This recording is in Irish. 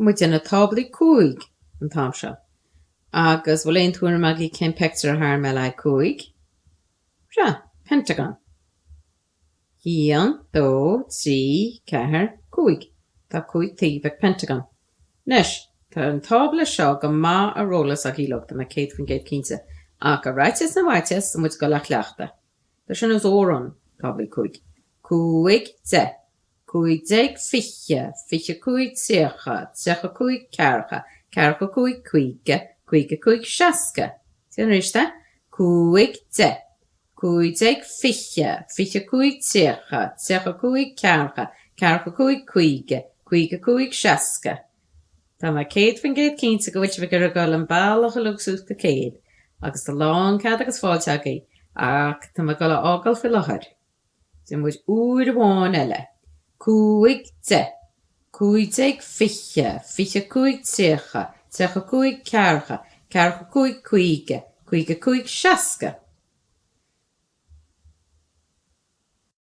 Tá muid ag déanamh táblaí 5 an t-am seo. Agus bhfuil aon tuairim agaibh cén pictiúr a tharraing mé le haghaidh 5? Sea, pentagon. 1, 2, 3, 4, 5. Tá 5 taobh ag pentagon. Anois, tá an tábla seo go maith ar eolas agaibh uilig, tá mé 100% cinnte. Ach ar fhaitíos na bhfaitíos, tá muid ag dul a chleachtadh. Tá sé ar nós amhrán, táblaí 5. 5, 10. 15, 20, 25, 30, 35, 40, 45, 50, 55, 60. Déan arís é. 5, 10, 15, 20, 25, 30, 35, 40, 45, 50, 55, 60. Tá mé 100% cinnte go bhfuil sibh ag iarraidh dul an bealach uilig suas go 100 agus tá lán cead agus fáilte agaibh ach tá mé ag dul a fhágáil faoi láthair. Déanfaidh muid uair amháin eile. 5, 10, 15, 20, 25, 30, 35, 40, 45, 50, 55, 60.